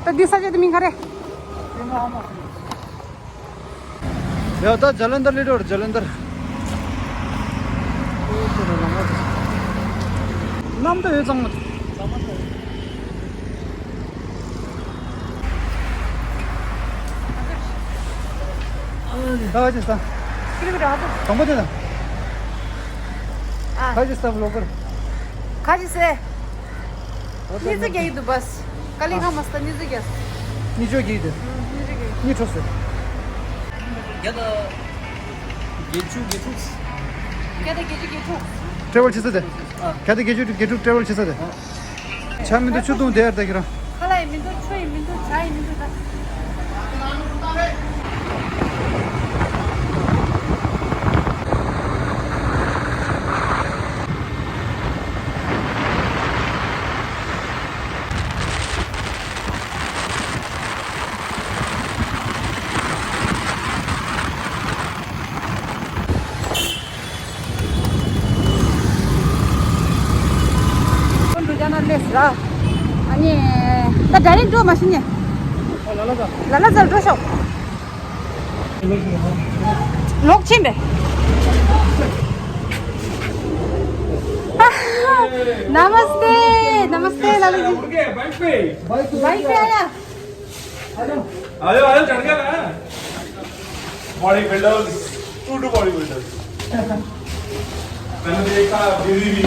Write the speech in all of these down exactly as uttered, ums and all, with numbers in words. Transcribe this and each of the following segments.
ད་འདི་ས་ཆ་དེ་མིང་ག་རེ། ཡ་ད་ཇ་ལན་དར་སླེབས་འགྲོ། ཇ་ལན་དར། གནམ་ད་ཡོད་ཙང་མ། ད་ཅི་ས། ཀི་ལོ་མི་ཊར་ཧ་ཏོ། དང་པོ་དེ་ན། ཨ། ད་ཅི་ས་བློ་ཀར། ཁ་ཅི་སེ། ཉི་ཟི་རྒྱག་གི་འདུག་བས། ཀ་ལི་ཁ་མ་སྟ་ཉི་ཟི་རྒྱག་ཉི་ཤུ་གི་དེ། ཉི་ཤུ་གི། ཉི་ཤུ་སེ། བརྒྱ་དང་བརྒྱད་ཅུ་གི་ཐུག་བརྒྱ་དང་བརྒྱད་ཅུ་གི་ཐུག་ཀྲེ་ཝལ་བྱེད་ས་དེ། ཨ། བརྒྱ་དང་བརྒྱད་ཅུ་གི་ཐུག་ཀྲེ་ཝལ་བྱེད་ས་དེ། ཨ། ཇ་མི་འདུག་ཆུ་བཏུང་དེ་ཡར་ལྟ་ཁྱེད་རང་། ཁ་ལག་ཡིན་མི་འདུག་ཆུ་ཡིན་མི་འདུག་ཇ་ཡིན་མི་འདུག་ད། ཀུན་འགྲོ་རྒྱ་ན་སླེབས་ར། ཨ་ནི། ད་ཌའི་རེག་འགྲོ་མ་ཤེས་ནས། ལ་ལ་ཟ། ལ་ལ་ཟ་འགྲོ་ཤོག་ལོག་ཕྱིན་པས། नमस्ते नमस्ते लाला जी। बाइक पे आया। आयो आयो चढ़ गया ना। Body builders, true true body builders. मैंने देखा दीदी भी।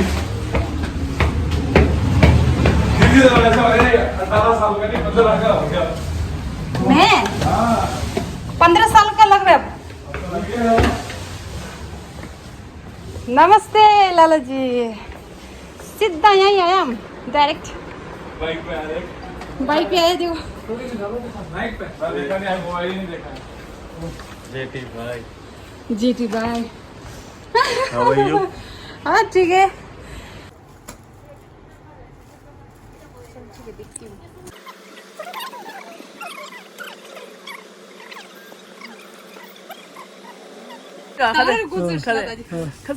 दीदी तो ऐसा लग रहा है अठारह साल का नहीं, पन्द्रह का हो गया। मैं? हाँ। पन्द्रह साल का लग रहा है। नमस्ते लाला जी। सीधा यहीं आया हम, डायरेक्ट। बाइक पे आ रहे। बाइक पे आए थे वो। बाइक पे। मैं देखा नहीं, मोबाइल ही नहीं देखा। जेटी भाई। जेटी भाई। How are you? हाँ, ठीक है। ཁ་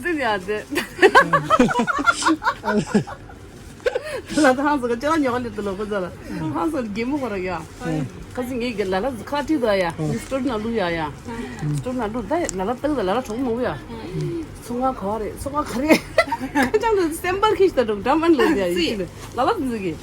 ཚིག་ཡ་དེ། ལ་ད་ཧང་སོ་ག་ཅ་ཉོག་ལེ་དུ་ལོ་ཁོ་ཚ་ལ། ཧང་སོ་གེ་མོ་ཁོ་ར་ཡ། ཁ་སང་ངས་ཀྱི་ལ་ལ་ཁ་ཁྲིད་དོ་ཡ། ངས་སི་ཊོ་རི་ནང་བླུགས་ཡ་ཡ། སི་ཊོ་རི་ནང་བླུགས་ད་ལ་ལ་སྟག་ད་ལ་ལ་གྲོགས་མང་པོ་ཡ། ཚོང་ཁང་ག་བ་རེད། ཚོང་ཁང་ག་རེད། ཁ་ཅང་དུ་སེམས་པར་ཁིས་ད་འགྲོ་འགྲམ་ཨན་ལོ་ཡ་ཡི་ལ་ལ་འཛི་གི།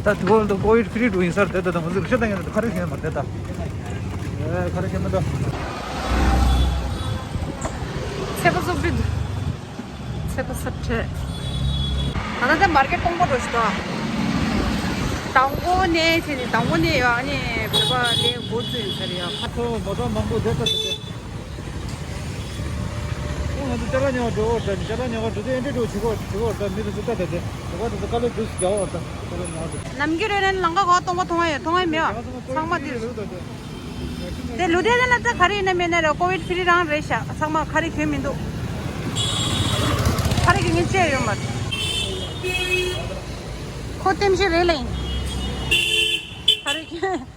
ད་དེ་གོ་ད་ཀོ་ཝིཌ་ཕི་རི་འགྲོ་ཡིན་སར་དེ་ད་ད་མ་ཟིག་ཤ་ད་ཡང་ད་ཁ་རེ་ཤེས་མ་དེ་ད། ཁ་རེ་ཤེས་མ་ད། ཚེ་པ་སོག་པི། ཚེ་པ་སོག་ཁྲེ། ད་ད་ད་མར་ཀེཊ་སྟོང་པ་འགྲོ་ཞིག་ད། དང་པོ་ནས་བྱས་ནས་དང་པོ་ནས་ཡོད། ཨ་ནི་བོད་པ་ལས་འགོ་བཙུགས་ཡིན་སར་ཡོད། ཁོ་མོ་ཊ་མང་པོ་བསྡད་ད་དེ། ཁོ་ང་ཚོ་ཅ་ལག་ཉོ་བ་འགྲོ་འོ་ད། ཅ་ལག་ཉོ་བ་འགྲོ་དུས་ཨེ་འདྲ་འགྲོ་བྱེད་གོ་བྱེད་གོ་ད། མི་དེ་ཚོ་ལྟ་ད་དེ་དེ་ག་དེ་ཚོ་དཀའ་ལས་འདུག་སེ་རྒྱག་འོ་ད། ཅ་ལག་ཉོ་བ་འགྲོ། ནམ་རྒྱུན་རེ་རེ་ལང་ཀ་གོ་སྟོང་པ་མཐོང་བ་ཡོད། མཐོང་བ་མེད་ཨ། ཚང་མ་དེ་རེད་ད་དེ། དེ་ལུ་དེ་ལ་ད་ག་རེ་ཡིན་ན་མེད་ན་རེད། ཀོ་ཝིཌ་ཕི་རི་རང་རེད་ཤག་ཚང་མ་ག་རེ་གྱོན་མི་འདུག་ག་རེ་གྱོན་མཁན་ཅི་ཡང་ཡོད་མ་རེད། ཁོ་ལྟེམ་ཤི་རེད་ལེ། ག་རེ་གྱོན།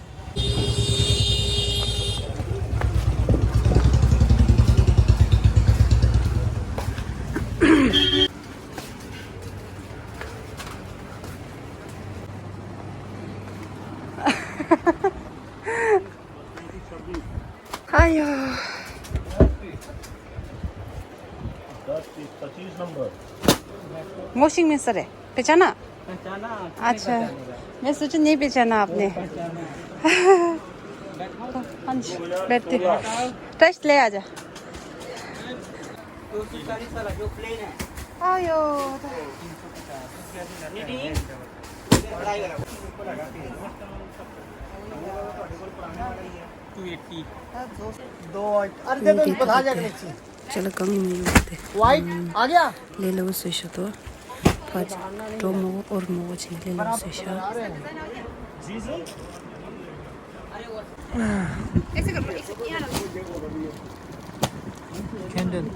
आयो। दस पच्चीस नंबर। मोशिंग में सर है, पहचाना? पहचाना, आपने अच्छा। पहचाना। मैं सोचा नहीं पहचाना आपने। पहचाना। हाँ जी, बैठते। टेस्ट ले आजा। दो सौ चालीस वाला जो प्लेन है। आयो। Two eighty. दो, अरे दे दो, इनको ला जा के नीचे। चलो, कम ही नहीं होते। वाइट आ गया। ले लो, उसे शो तो। འགྲོ་མོ་འོར་མོ་ཆེན་ལེ་ལོ་སེ་ཤ། ཁེན་ཌལ།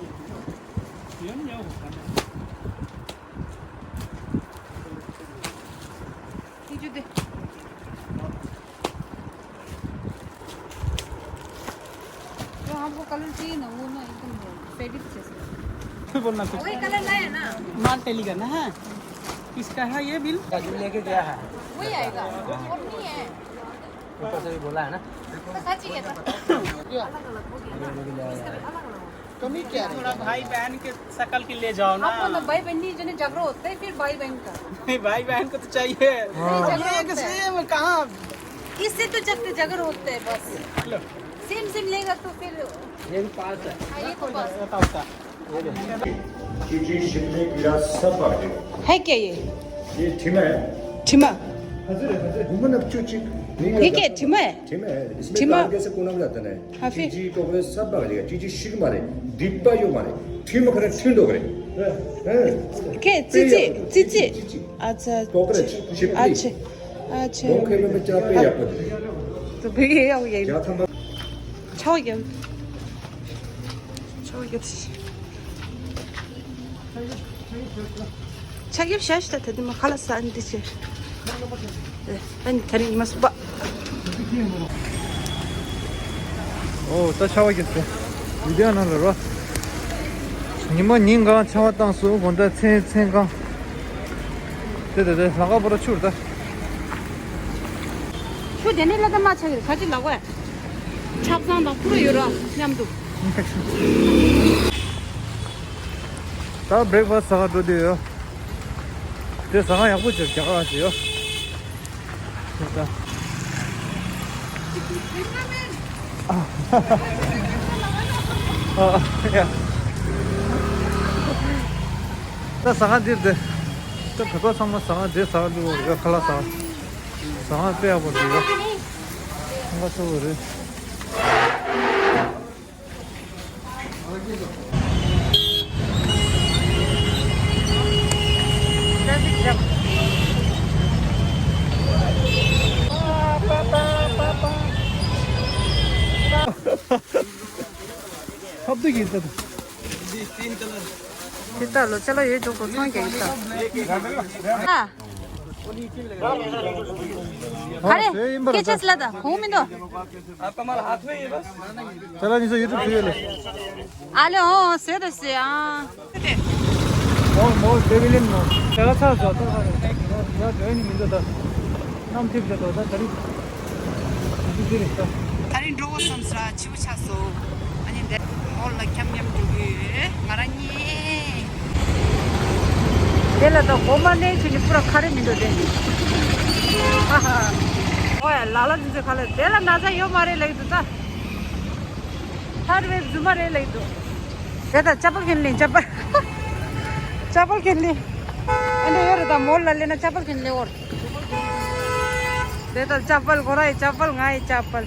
तो हमको कलर चाहिए ना, वो ना एकदम फेडिड जैसा। फिर बोलना कुछ। वही कलर लाया ना। माल टैली करना है। किसका है ये बिल? जो लेके गया है। वही आएगा, और नहीं है। ऊपर से भी बोला है ना। तो सच ही है तो। अलग अलग हो गया ना। इसका भी अलग अलग हो गया। कमी क्या है? थोड़ा भाई बहन के शकल के ले जाओ ना। आपको ना भाई बहन नहीं, जो नहीं झगड़ा होता है, फिर भाई बहन का। नहीं, भाई बहन को तो चाहिए। हाँ। नहीं, झगड़ा ये होता है। सेम कहाँ? इससे तो जब झगड़ा होता है बस। लो। सेम सेम लेगा तो फिर। ये भी पास है। हाँ, ये तो पास है। बताओ का। चीची शिकली कीड़ा सब भाग जाएगा। है क्या ये? ये ठिमा है। ठिमा। घुमन अब चुचिक। ये क्या ठिमा है? ठिमा है। इसमें ठिमा। डाल के से कोना में जाता है। हाँ, फिर? चीची को बोले सब भाग जाएगा। चीची शिक मारे, दीपा यो मारे, ठिम करे, ठिंडो करे। हैं? के, चीची, चीची। अच्छा, कोकरेच, छिपकली। अच्छा, अच्छा। दो खेलों में चार पे या पद। तो फिर ये हो गया। क्या था? ཆོག་ཡོད། ཆོག་ཡོད། ཆ་ཡོད་ཤ་ཤ་ད་དེ་མ་ཁ་ལ་ས་ཨན་དེ་ཆེ། ཨན་ཐ་རིང་མ་སུ་པ། ཨོ་ད་ཆ་བ་ཡོད་ཟེར། བི་ཌི་ཡོ་ནང་ལ་རོ། ཉི་མ་ཉིན་གང་ཆ་བ་བཏང་སུ་གོ་འདྲ་མཚན་མཚན་གང་། དེ་དེ་དེ་ལྷག་པར་ཆུར་ད། ཆུ་དེ་ནི་ལ་ད་མ་ཆ་གི་ཁ་ཅིག་ལག་པ། ཆབ་གསང་དང་ཕུ་རུ་ཡོད་ར་མཉམ་དུ། ད་བྷི་རེག་ཕ་སི་ཟ་ག་འགྲོ་དུས་ཡོད། དེ་ཟ་ག་ཡག་པོ་བྱེད་རྒྱག་ག་ཞིག་ཡོད། ད་ཟ་ག་འདིར་དེ། ད་བོད་པ་ཚང་མ་ཟ་ག་འདི་ཟ་ག་འདི་ཡོད་ཁ་ལག་ཟ་ག་ཟ་ག་དཔེ་ཡག་པོ་འདུག་ཡོད། ང་ཚོ་རེད། ཁབ་ཏུ་གི་ཏུ། དེ་ལྟ་ལོ་ཅ་ལག་ཡོད་འཇོག་གོ་ཚོང་རྒྱག་ཡིན་ད། ཨ། ཁ་རེ། སྐད་ཆ་སླ་ད་གོང་མི་འདུག་ཅ་ལག་ནི་ཚོ་ཡུ་ཊུབ་བཟོས་ཡོད་ལ། ཨ་ལེ་ཨོ་བཟོས་ད་བཟོས་ཨ། མོ་མོ་པེ་ཝི་ལིན་མོ། ཅ་ལག་ཚ་བཟོ་ད་ཁ་རེ། ཡ་དོན་ནི་མི་འདུག་ད། གནམ་ཐིབས་ད་དོ་ད་ད་རིང་། འདི་འདི་རེད་ད། ད་རིང་འགྲོ་བ་བསམ་སྲ་ཆེ་བོ་ཆགས་སོང་། ཨ་ནི་འདི་མོལ་ལ་འཁྱམ་འཁྱམ་འགྲོ་གི་ཡོད་ང་རང་གཉིས། དེ་ལ་ད་འོ་མ་ནས་ཁྱོད་ཀྱི་པུ་ར་ཁ་རེ་མི་འདུག་དེ། ཧ་ཧ། ཨོ་ཡ་ལ་ལ་འདི་ཚོ་ཁ་ལ་དེ་ལ་ན་ཚ་ཡོད་མ་རེད་ལེགས་འདུག་ད། ཐར་ཝེབ་རྫུན་མ་རེད་ལེགས་འདུག་དེ་ད་ཅ་པལ་གན་ལེན་ཅ་པལ། ཅ་པལ་གན་ལེན། ཨ་ནི་ཡོད་རེད་ད་མོལ་ལ་ལེན་ན་ཅ་པལ་གན་ལེན་འོར། དེ་ལྟར་ཅ་པལ་ཁོ་རའི་ཅ་པལ་ངའི་ཅ་པལ།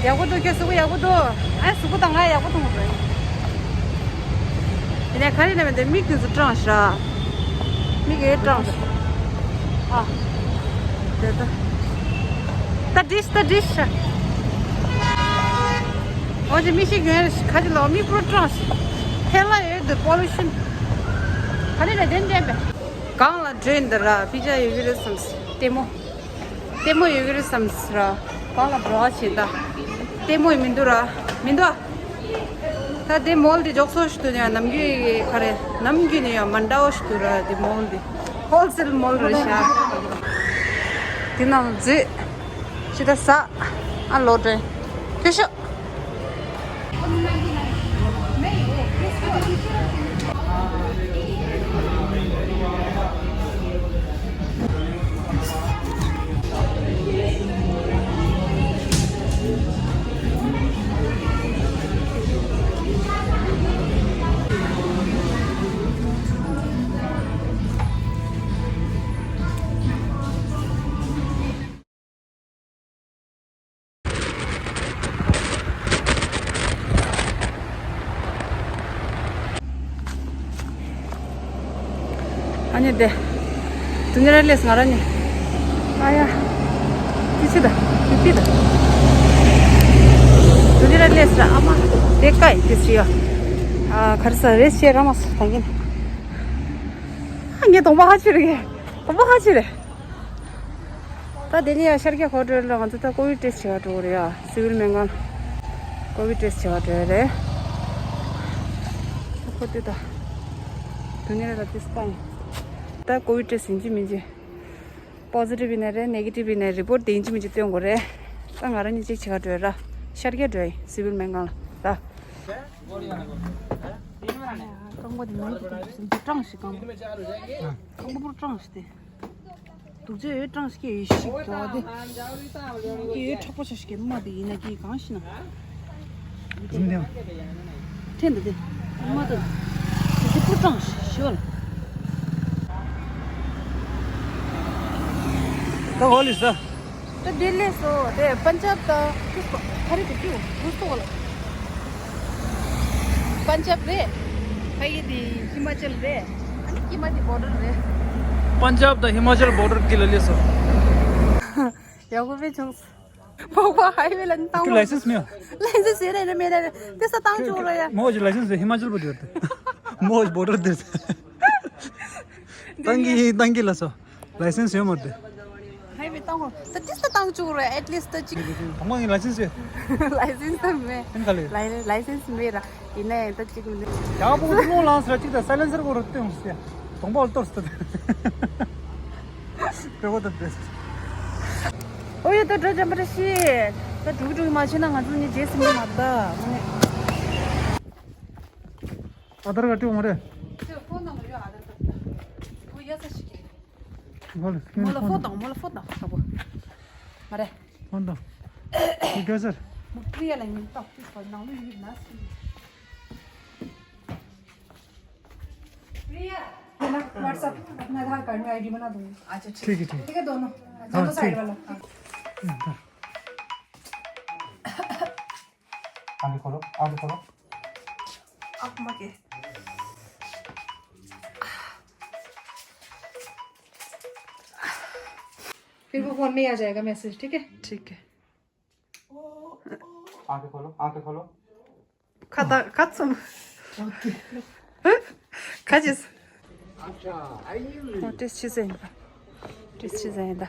ཡག་པོ་འདུག་ཁྱོད་གཟུགས་པོ་ཡག་པོ་འདུག་ཨ་གཟུགས་པོ་དང་ང་ཡག་པོ་མཐོང་གི་འདུག་དེ་ནས་ག་རེ་ན་མེད་དེ་མིག་དེ་ཚོ་སྐྲངས་ཤག་མིག་ཨེ་སྐྲངས་ཤག་ཨ། དེ་ད། ད་ཌིཤ་ད་ཌིཤ། འོ་ཅི་མི་ཤེས་གྱོན་ཁ་ཅིག་ལོག་མི་པོ་སྐྲངས་ཤག་ཐལ་ལ་ཡོད་དེ་པོ་ལུ་ཤིན། ག་རེ་ལ་དེ་འདྲས་པས། གང་ལ་འགྲོ་ཡིན་འདི་ར་ཕི་ཅ་ཡོད་ཀྱི་རེད་བསམ་སི་ལྟད་མོ། ལྟད་མོ་ཡོད་ཀྱི་རེད་བསམ་སི་ར། གང་ལ་འགྲོ་བ་བྱེད་ད། ལྟད་མོ་ཡི་མི་འདུག་ར། མི་འདུག་ཨ། ད་དེ་མོལ་དེ་འཇོག་སོ་ཞིག་ཏུ་ཡང་ནམ་རྒྱུན་ག་རེ་ནམ་རྒྱུན་ནས་ཡང་མ་འདྲ་བ་ཞིག་ཏུ་ར་དེ་མོལ་དེ། ཧོལ་སེལ་མོལ་རེད་ཤག་དེ་ནང་རྫས་ཅི་ད་ཟ། ཨ་ལོ་དྲན། ཁྱོད་ཤོག་ཨ་ནི་དེ། དུ་ནི་ར་ལེས་ང་ར་ནི། ཨ་ཡ། ཏི་ཆི་ད། ཏི་ཏི་ད། དུ་ནི་ར་ལེས་ར་ཨ་མ། དེ་ཀའི་ཏི་ཆི་ཡ། ཨ་ཁར་ས་རེ་ཤེ་ར་མ་སུ་ཐང་གིན། ཨ་ངས་དོང་པ་ཧ་ཆི་རེ། དོང་པ་ཧ་ཆི་རེ། ད་དེ་ལི་ཡ་ཤར་རྒྱག་ཁོ་འགྲོ་ལ་ང་ཚོ་ད་ཀོ་བིད་ཊེ་སི་བྱེད་ག་འགྲོ་གི་རེད་ཡ། སི་ཝིལ་སྨན་ཁང་། ཀོ་བིད་ཊེ་སི་བྱེད་ག་འགྲོ་ཡ་རེད། ཁོ་དེ་ད། དུ་ནི་ར་ལ་ཏི་སི་ཀའི། ད་ཀོ་བིད་ཊེ་སི་ཡིན་གཅིག་མིན་གཅིག་པོ་ཟི་ཊིབ་ཡིན་ན་རེད། ནེ་གེ་ཊིབ་ཡིན་ན་རེད། རི་པོར་ཊི་དེ་ཡིན་གཅིག་མིན་གཅིག་སྟོན་དགོས་རེད། ད་ང་རང་གཉིས་གཅིག་བྱེད་ག་འགྲོ་ཡ་ར། ཤར་རྒྱག་འགྲོ་ཡ་ཡིན་སི་ཝིལ་སྨན་ཁང་ལ་ད། རྐང་པ་དེ་ནང་གི་དེ་འདི་སྐྲངས་ཤིག་རྐང་པ། རྐང་པ་པུར་སྐྲངས་ཤིག་དེ། སྡུག་ཅག་ཡོད་སྐྲངས་ཤིག་ཡོད་ཤིག་གྱོ་དེ། ཡོད་མཁྲེགས་པོ་ཆ་ཤིག་གི་མ་དེ་ཡིན་ན་གི་གང་ཤི་ན། ཟིན་ཏེ། ཕྲན་དུ་དེ། མ་དེ། དེ་པུར་སྐྲངས་ཤིག་ཤོལ། ད་ཧོ་ལི་ས། ད་ལྡི་ལི་སོ་དེ་པན་ཇབ་དང་ཁ་རི་དེ་ཀྱུ་གུ་སོ་ལ། པན་ཇབ་རེད། ཕ་ཡི་དེ་ཧི་མ་ཅལ་རེད། ཨ་ནི་ཀི་མ་དེ་བོར་ཌར་རེད། པན་ཇབ་དང་ཧི་མ་ཅལ་བོར་ཌར་དཀྱིལ་ལ་སླེབས་སོང་། ཡག་པོ་དཔེ་བྱུང་། བོག་པ་ཧའི་ཝེ་ལ་ནི་བཏང་ཁྱོད་ལའི་སེན་སི་མེད། ལའི་སེན་སི་ཡོད་རེད་མེད་རེད། དེ་ས་བཏང་བཅུག་རོགས་ཡ། མོ་ཅི་ལའི་སེན་སི་ཧི་མ་ཅལ་པོ་དེར་དེ། མོ་ཅི་བོར་ཌར་དེར། ཏང་གི་ཏང་གི་ལ་སོ། ལའི་སེན་སི་ཡོད་མ་དེ། ཧའི་ཝེ་བཏང་རོགས། ད་དེ་ས་བཏང་བཅུག་རོགས་ཡ། ཨེཊ་ལིསི་ཊི་ད་གཅིག་དང་མ་ངའི་ལའི་སེན་སི་ཡོད། ལའི་སེན་སི་ད་མེད། ཨེན་ག་ལེ། ལའི་ལའི་སེན་སི་མེད་ར། ཡིན་ནའི་ད་གཅིག་མིན། ཡག་པོ་འདི་ལོང་ལངས་ཟེར་གཅིག་དང་སའི་ལེན་སར་གོ་རུ་སྟོན་ཟེར། གདོང་པ་ལ་གཏོར་ཟེར། པེ་གོ་ད་དེ། ཨོ་ཡ་ད་འགྲོ་འཇམ་པ་རེ་ཤི། ད་འགྲུག་འགྲུག་མ་བྱས་ན་ང་ཚོ་གཉིས་རྗེས་སུ་མི་མ་ད། ཨ་དར་ག་ཏི་འོང་རེད། ཁོ་ནང་ལ་ཡོད་ཨ་དར་ག་ཏི། ཁོ་ཡ་ས་ཤི་གི། ཧོ་ལ་སི་ཀིན་མོ་ལ་ཧྥོན་དང་མོ་ལ་ཧྥོན་དང་ཧྥོན་དང་། མ་རེད། ཧྥོན་དང་། ཁོ་ག་ཟེར། མོ་པྲི་ཡ་ལ་ཉིན་ཏོག་ཏིས་པ་ནང་ལ་ཡོད་ན་སི། प्रिया, है ना, WhatsApp अपना आधार कार्ड में आईडी बना दूंगी। अच्छा, ठीक है, ठीक है। ठीक है, दोनों, हाँ, दोनों साइड वाला। हाँ। हम्म, हाँ। आगे खोलो, आगे खोलो। अब मगे। फिर वो फोन में ही आ जाएगा मैसेज, ठीक है? ठीक है। आंखें खोलो, आंखें खोलो। खाता, खात्सुम। ओके। खाजिस। अच्छा, आई। टेस्ट चीजें। टेस्ट चीजें दा।